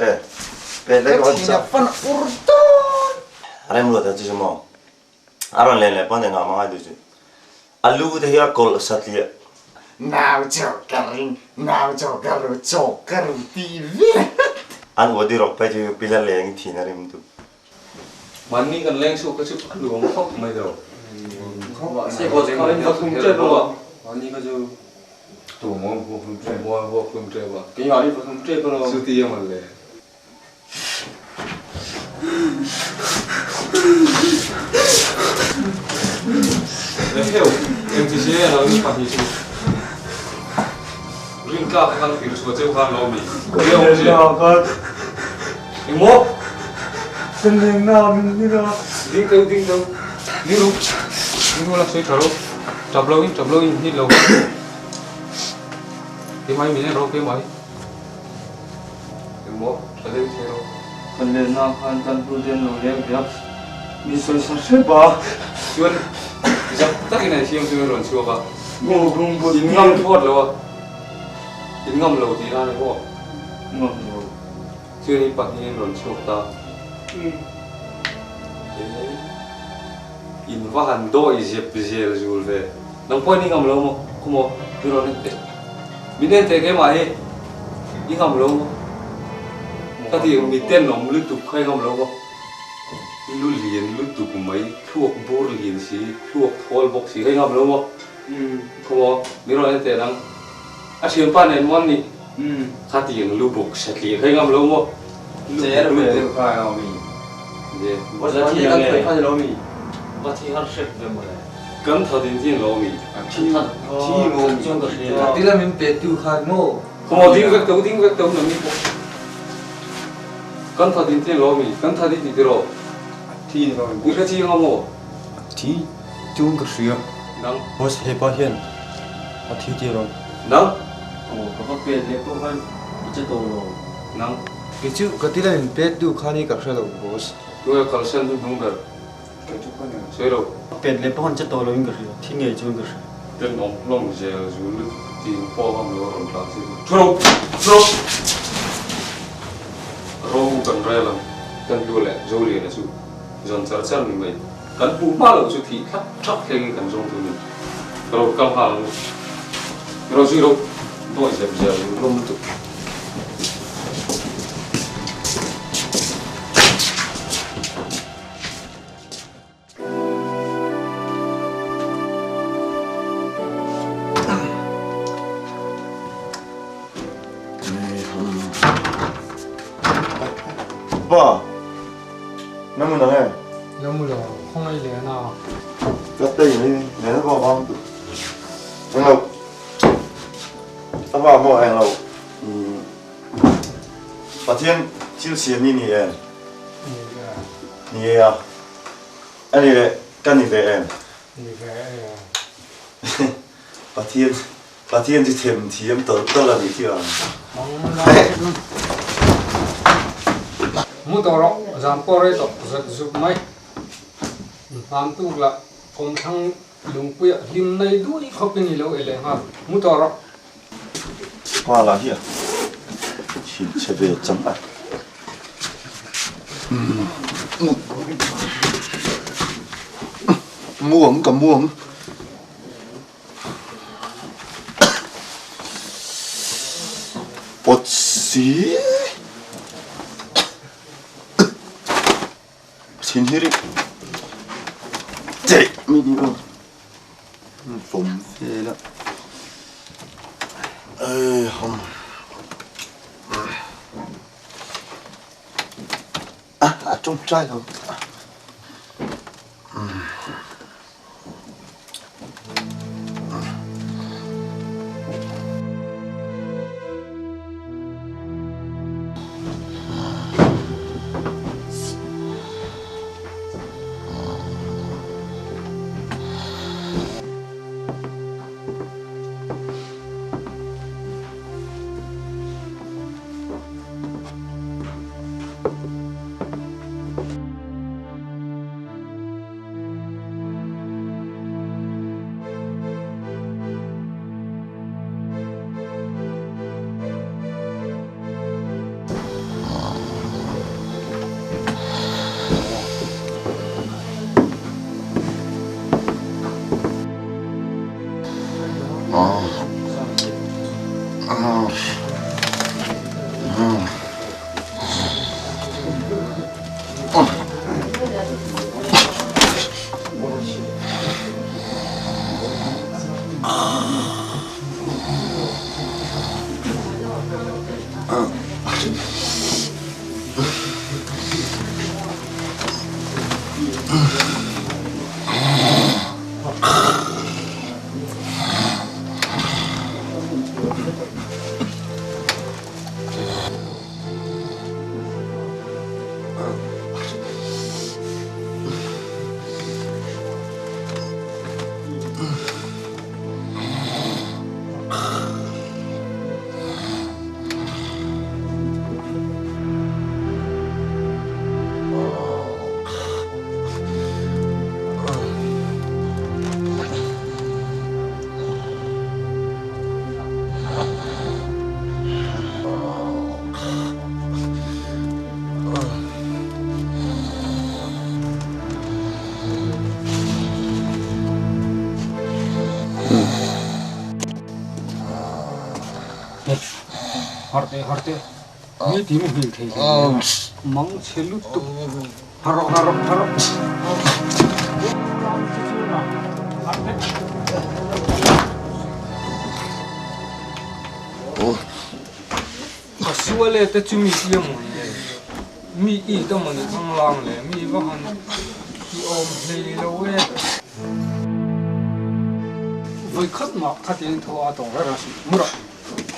Eh, pe lek rawh cha. Rem luat a chu chu maw. A rawn len leh pawn engah mah ngai duh chu. A lu te hi a kawlh satliah. Nau chaw ka ring, nau chaw ka ru, chaw ka ru ti vel. An uadi rawk phei chu pila leng thin a rim duh. Mahni kan leng chhuak kha chu a nuam khawp mai lo. Kha in va thum tep a. Mahni kha chu tu maw vuak hlum tep a. Vuak hlum tep a. Keimah hi va thum tep a lo. Chuti a mawn le. Heu, engti se a lo ni pahnih chu rin tlak a kan tir chhuah cheu khan lo mi. Nge awm che? Eng maw? Ka leng na min ni a. Ding deuh, ding deuh. Ding ru. Ding ru la sawi tha ru. Tap lo in, tap lo in, hit lo. Keimah hi min en rawh, keimah hi. Engmaw tha deuh thei rawh. Kan lenna khan kan hnu te an lo leng ve a, min sawi sa hrep a. Chuan zak takin an siam chu an rawn chhuak a, in ngam thawt lo a, in ngam lo tih na ni maw? Ngam lo. Chuan in pahnih an rawn chhuak ta. In va han dawi zep zel zul ve. Nang pawhin i ngam lo maw? Khaw maw? Mi rawn en teh. Min en teh keimah hi i ngam lo maw? Ka ti mi tenawm lutuk kha i ngam lo maw? I lu lian lutuk mai, thluak bur lian si, thluak thawl bawk si kha i ngam lo maw? Khaw maw? Mi rawn en teh nang. A thianpa nen maw an nih? Kha tiang lu bawk satliah kha i ngam lo maw? Lu bawk lutuk. Va thi ang e. Va thi har hrep ve mawle. Kan that in tin lo mi. Thi maw mi. Chuan ka hria. Tila min pe tu khan maw. Khaw ding vek teu ding vek teu nang ni pawh. Kan that in tin lo mi. Kan that i ti tiraw. Thi ni lo mi. I hre chiang a maw? Thi chuan ka hria. Nang. Boss hepa hian a thi tir awm. Nang. Aw ka va pet leh pawh khan i che tawh lo. Nang. Kei chu ka tila min pet tu khan hi ka hre lo boss. Tunge kalsan hi hnung ber. Sawi lo. Pet leh pawh khan che tawh lo in ka hria. Thi ngei chuan ka hria. Tenawm hlawm zel zul ting pawh kha lo rawn tlan si chu. Thu lo! Thu lo! Ro kan rel ang. Kan hlu leh Zoliana chu zawn char char ni mai. Kan hmuh hma loh chu thih thlap thlap thlengin kan zawng tur ni. Ka lo kal nghal ang u. Ka lo zui lo. Dawi zep zel hlawm lutuk. Pa, na mu nang e? La mu lo, khawngaih leh na. Ka tei mai nena pa vang tu. Eng lo. A va maw eng lo. Pathian thil siam hi ni em? Ni e a. A ni leh ka ni ve em? Ni ve e. Pathian Pathian chu them thiam tawlh tawlh a nih khi ang. Mu tawh rawh, zan pawh rei tawh zet zuk mai. Hman tuk lah kawmthlang lungpuiah hlim nai duai khawpin i lo e leh nghal. Mu tawh rawh. Pa lah hi a thinchhe ve chang a. Muang ka muang. Pawt si. Thin hi rik cheh mai ni aw. Vawm vel a. Ei hawm. A a tawngtai lo. Har teh har teh mi ti mu hil thei mang chhe lutuk har rawh har rawh har rawh. Ka sual e te chu mi tia maw ni e. Mi i ta mawni khanglang le mi va han ti awm hlei lo e. Vawi khat mah khatiang tho a tawng reng a si. Mura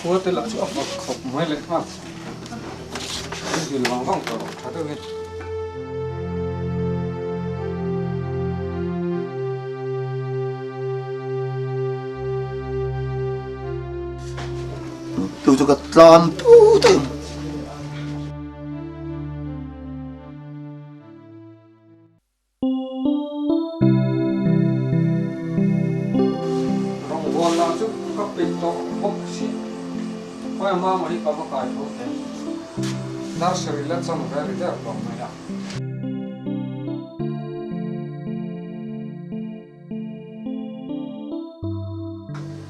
khua te lah chu a vak khawp mai leh nghal. An dil vang vang tawh rawh tha deuhin. Tu chu ka tlan tut a. Rawngbawl lah chu ka peih tawh bawk si. Khawi a mama hi ka va kai tho teh. Nursery la cham ve ri der tawh mai a.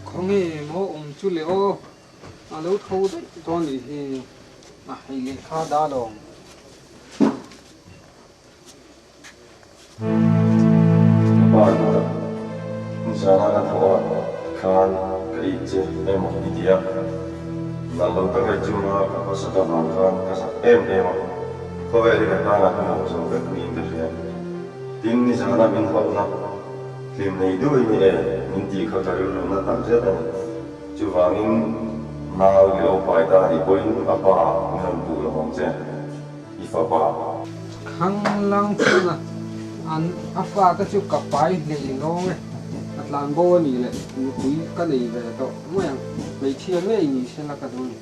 Khawnge maw awm chu le aw. A lo tho daih dawn nih hi. A hei lehkha da lawng. Ka pa duh tak, nizana ka thawh a khan ka it che emaw i ti a, nalh lo tak leh chunga ka hmasa ta vang khan ka zak em em a, khawvel hi ka tan a hmawh zo vek niin ka hria. Tin, nizana min hauhna hlim nei duhin i e min tih kha ka rilru na tak zet a ni. Chuvangin nau i lo pai ta anih pawhin a pa min rawn puh lo ang che. I fapa. Khanglang chuan a an a fate chu ka pai hlei lawng e, a tlan bo a nih leh nupui ka nei ve tawh mai ang, hmeichhia ngei ni sela ka duh a ni.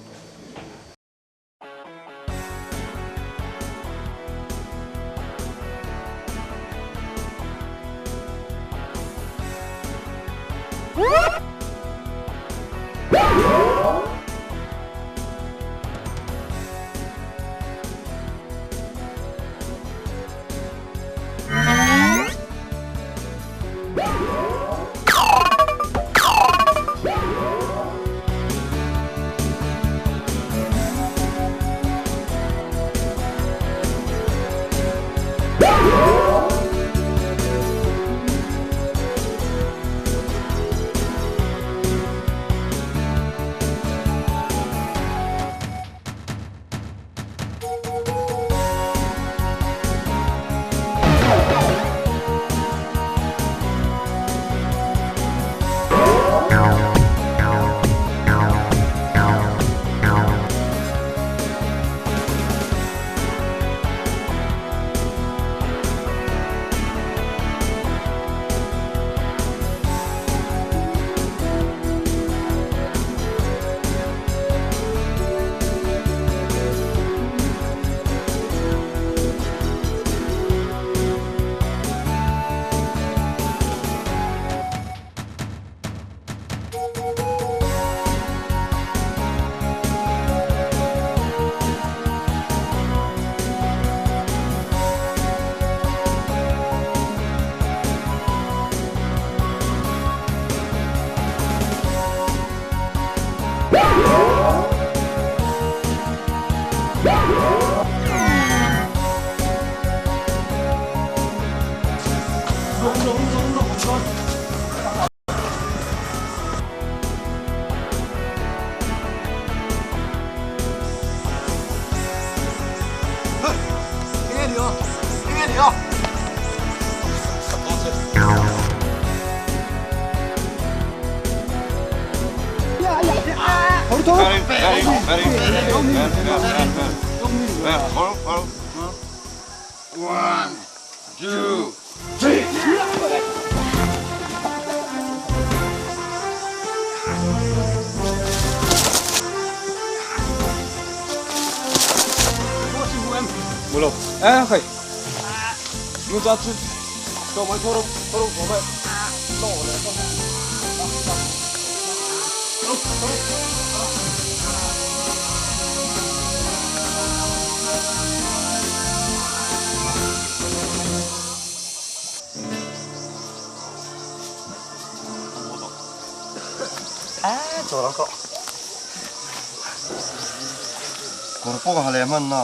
Kawr pawh ka ha leh hman na.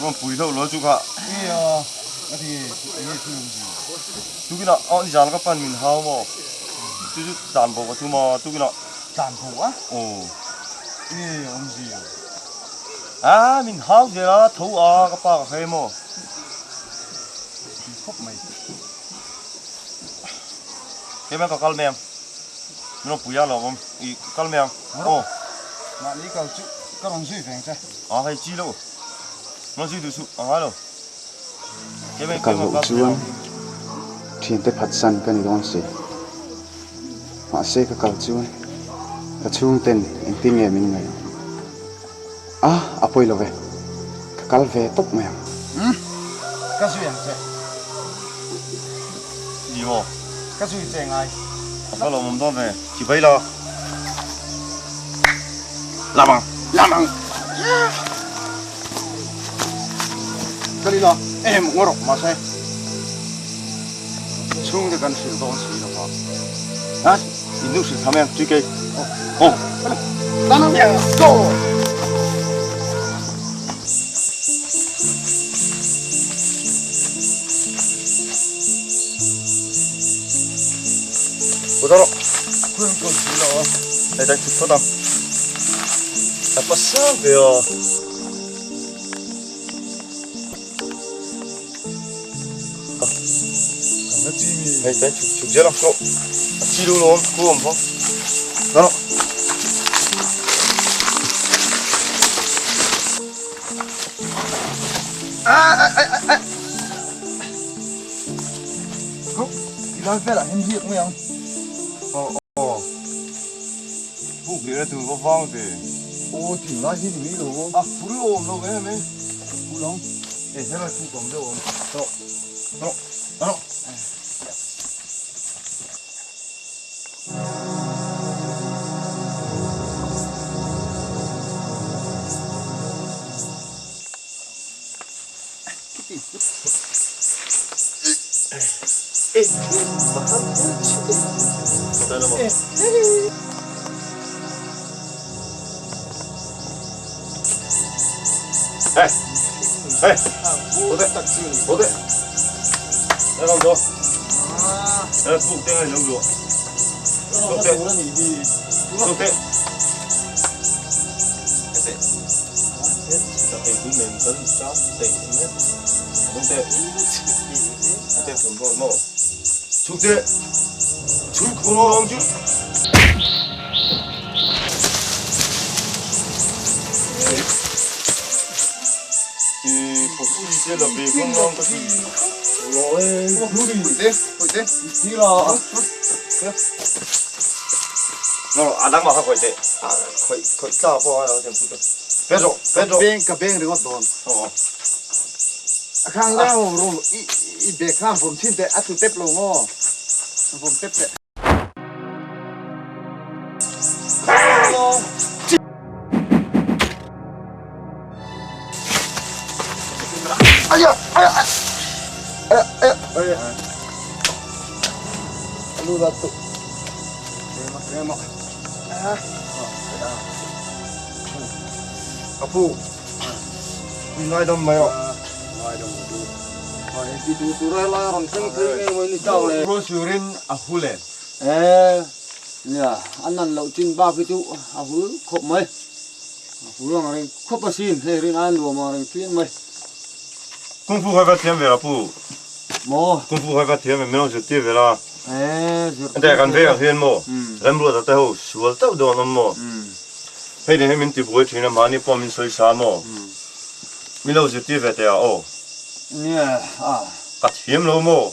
Rawn pui hlauh lo chu kha. Tukinah aw nizan ka pan min hau maw? Chu chu tlan bo ka tum a tukinah. Tlan bo a? Aw. Nge awmzia? A min hau zel a, tho a ka pa ka hre maw? Khawp mai. Keimah ka kal mai ang. Min rawn pui a lo awm. I kal mai ang. Aw. Mahni kal chu ka rawn zui veng che. A hei chi lo. Min rawn zui duh suh a ngai lo. Ka kal loh chuan thiante phatsan ka ni dawn si. Mahse ka kal chuan ka chhungten engtin nge min ngaih ang? A, a pawi lo ve. Ka kal ve tawp mai ang. Umm, ka zui ang che. Ni maw? Ka zui che ngai. A va lawmawm dawn ve. Chi bai la. Lam ang. Lam ang. Ka ni la, em ngaw rawh mahse chhungte kan hrilh dawn si lo va. Ha? In nu hrilh tham em? Tui kei. Aw. Tan ang. Go! Kut rawh. Khuang kawn si lo a. Hei tan chhuk phawt ang. A pa sang ve a. Hei tan chhuk chhuk zel ang chu. A chi lo lawm khu awm phawng. Tan rawh. Khup, ti lai velah hian riak mai ang. Aw aw. Puk leh na tur va vang ve. Aw thing lai hi ni mai lo aw. A fur awm lo em e. Fur ang. E helai puk awm deuh awm. Rawh. Rawh. Rawh. Ka beng ringawt dawn. A khang deuh rum i bag kha vawm thin teh a tlu tep lo maw? Vawm tep teh. Ka pu, i ngaidam mai rawh. Ngaidam ka pu. Ti tur tur a lai rawn thleng phei nge maw ni chau le. Ruasurin a hul em? E, nia, a nan loh chin bak hi chu a hul khawp mai. A hul ang reng khawp asin, hei rin a nuam ang reng phian mai. Kung Fu khai va thiam ve la pu. Maw? Kung Fu khai va thiam ve, min rawn zirtir ve la. E, zirtir. Ente kan vengah hian maw, remruata te ho sual teuh dawn awm maw? Hei nen hian min tibuai thin a, mahni pawh min sawi sa maw? Min lo zirtir ve teh a aw. Nia a. Ka thiam lo maw?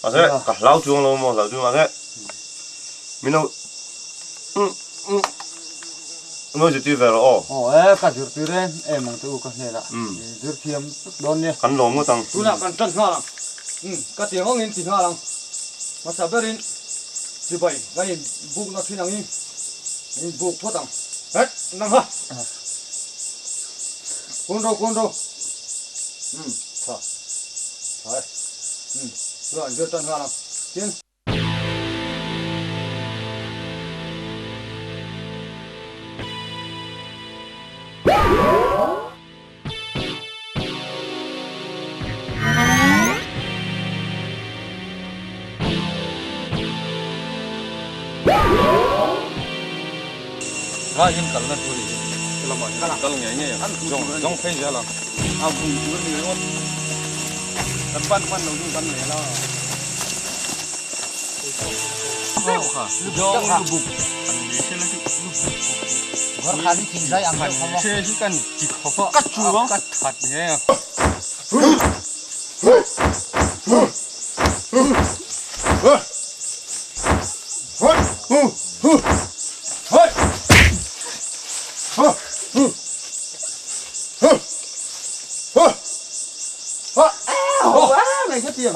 Mahse ka hlau chuang lo maw, hlau chuang mahse min lo min lo zirtir ve rawh aw. Aw e, ka zirtir e, em ang che u ka hnenah min zir thiam vek dawn nia. Kan lawm ngawt ang. Tunah kan tan nghal ang. Ka ti ang angin ti nghal ang. Hmasa berin chibai kan in bukna thin angin in buk phawt ang. Het, nang ha! Kun ro, kun ro. Umm, tha. Tha e. Umm, tunah in zir tan nghal ang. Tin. Rai hian kalna tur a ni. Helamah hian an kal ngei ngei ang. Zawng zawng phei zel ang. A vung tur a ni ringawt. Kan pan hman lo chu kan leh la. Zawng lubuk an ni se la chu lubuk han se hi kan ti khawp a ka chu a ka that ngei a.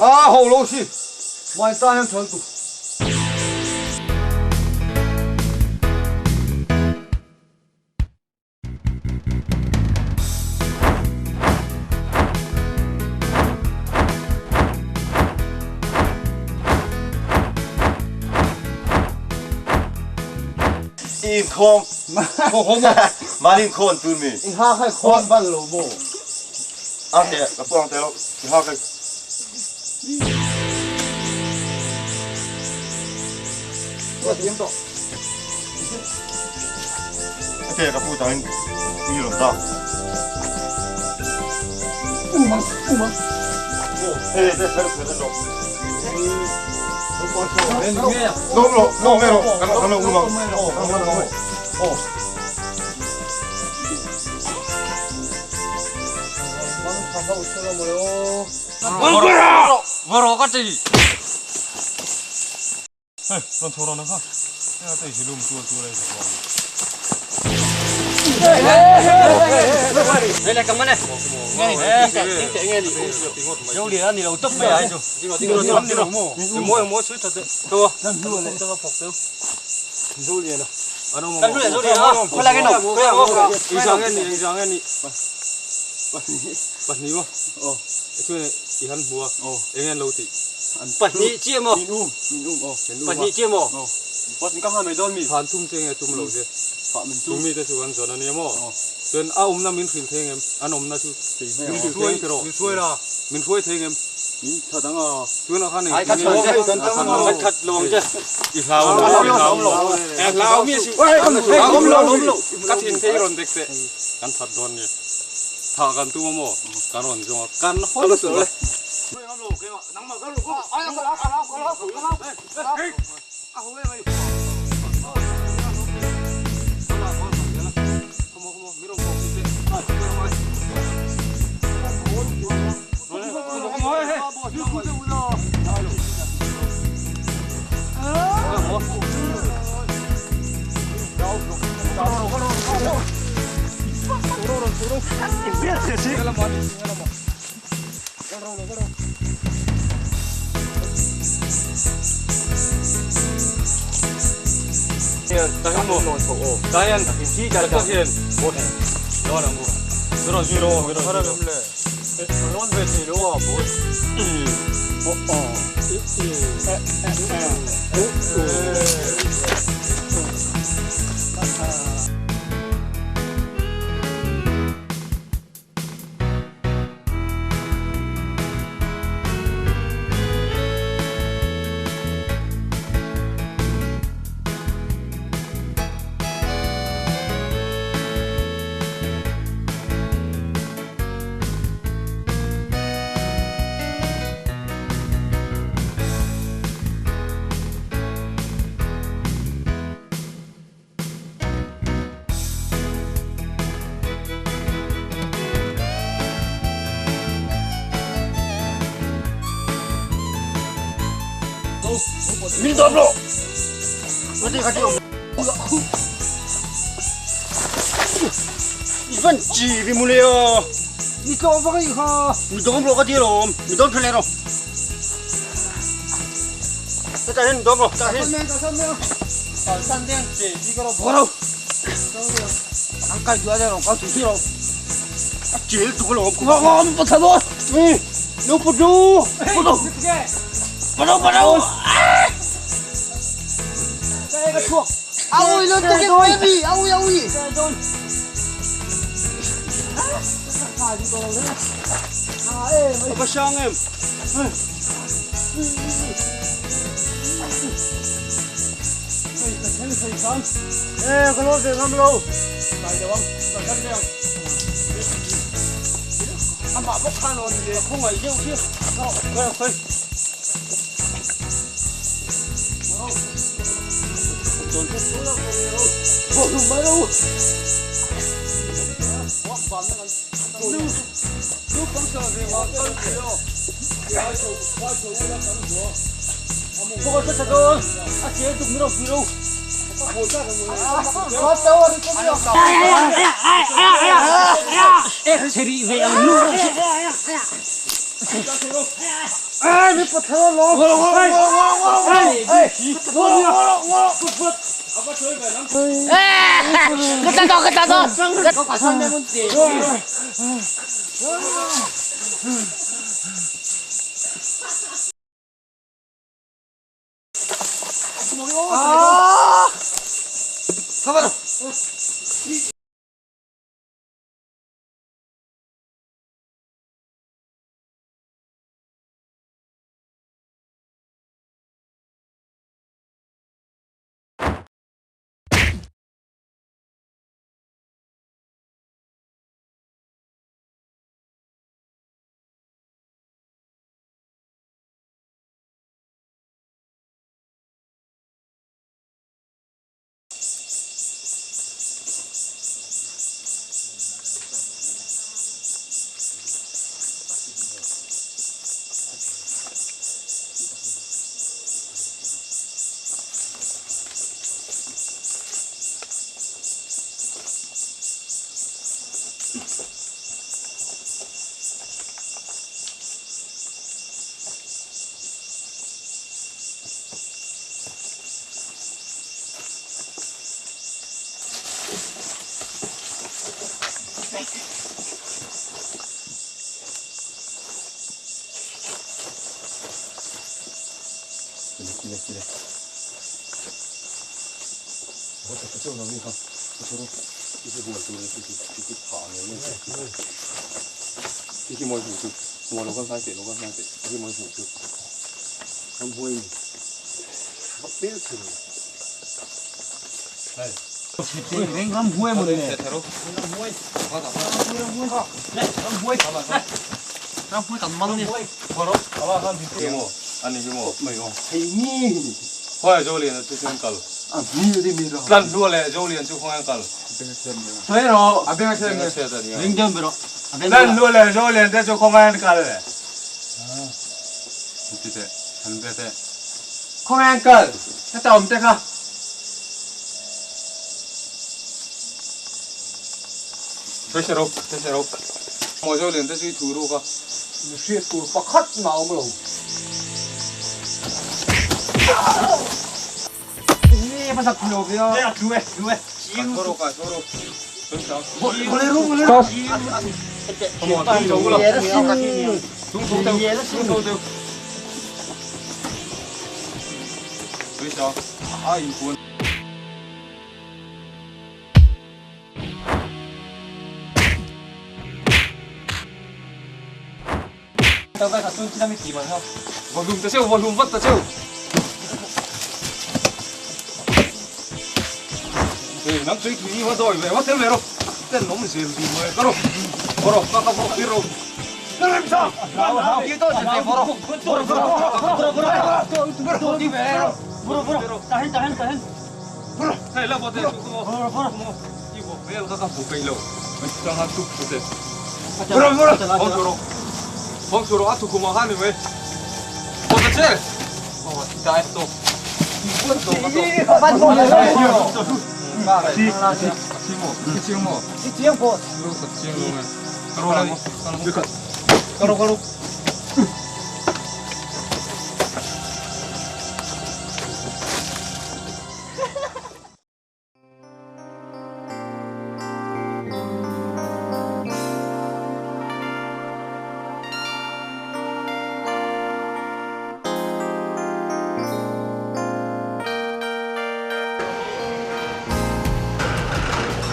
A ho lo si mai ta hian thal tu. In khawm mah in khawn tun mi I ha khai khawn bal lo maw? A te ka puang te lo i ha kai Te ka pu tangin mi ron ta. Umang umang. Hey, te ser ser lo. No no no mero kan kan umang. Oh. Varo ka ti. Hei, rawn chho rawn ang kha. Hei a hi lum tual tual a inzak vang a ni. Hei le kam mana? Zo lian a ni lo tawp mai a hei chu. Ni lo maw? Mawi mawi sawi that deuh. Tho a. Zo lian a. Kan hlu leh zo lian a. Khawi lai nge no? Engzah nge ni? Engzah nge ni? Pahnih maw? Aw. Chuan i han hmu a. Eng nge an lo tih? Pahnih chiah maw? Min um, min um aw. Pahnih chiah maw? Aw. Pahnih ka hma mai dawn mi? Than thum che nge tum lo che? Min tum. Chu mite chu kan zawn a nia maw? Chuan a awmna min hrilh thei ngem? An awmna chu min hrilh thei ang rawh. Min hruai la. Min hruai thei ngem? Min that ang a. Chuan a khan eng Ai ka chhan che. Kan that lo ang che. I hlau lo, i hlau lo. E hlau mi si. Hlau lo, hlau lo. Ka thin thei rawn dek teh. Kan that dawn nia. Thah kan tum a maw? Kan rawn zawng a, kan hawi suh a. Min dawp lo. I van chi vi mu le aw. Mi tlawm vak i kha. Mi dawm rawh ka ti alawm. Mi dawm tha leh rawh. Ka tah hian dawm rawh. Tah hian. Bawr ro. Ang kai duai rawh kau ti rawh. A chil tuk alawm. Ngom pa tha dawn. No pu du. Pu du. Pu du pu du. Aui lo tuk e baby. Aui aui. Apa sang em. E ka lo ve ngam lo. Kai lo ang, ka kan deuh. Amah bawk khan aw ni le, khawngaih deuh khi. Ka ka ka.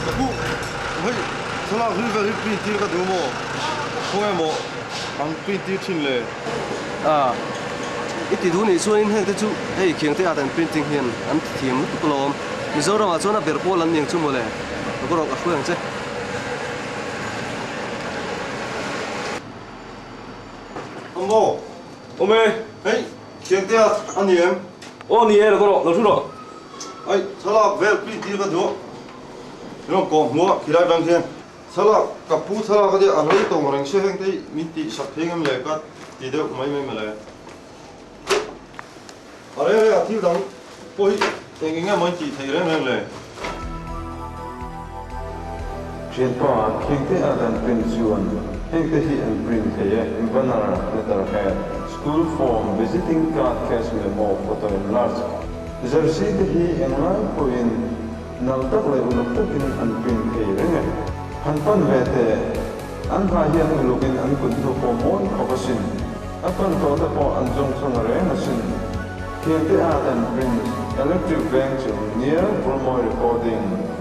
Ka pu, hei thlalak hlui vel hi print tir ka duh maw? Khawnge maw ang print tir thin le? A, i ti duh nih chuanin heng te chu hei khiangte art and printing hian an ti thiam lutuk alawm. Mizoramah chuan a ber pawl an ni ang chu mawle. Ka rawh ka hruai ang che. Awm Awm e. Hei, Thiangtea a ni em? Aw ni e, lo ka rawh, lo thu rawh. Ai, thlalak vel print tir ka duh. Min rawn kawh hmuh a, khilai atang khian. Thlalak, ka pu thlalak a nia, a rei tawng reng sia heng te hi min tih sak thei ngam le ka ti deuh mai mai mawle. A reng reng a thil dang pawh hi eng eng emaw in tih theih reng reng le. Thianpa, Khengte ah kan print chuan hengte hi an print thei e, banner, letter head, school form, visiting card, cash memo, photo enlarge. Jersey te hi englai pawhin nalh tak leh uluk takin an print thei reng e. Han pan ve teh, an hna hian ulukin an kut hnu pawh mawi khawp asin. A pan tawh te pawh an zawng chhung reng asin. Thiante Art and Prints, Electric Veng chung near Vulmawi Recording.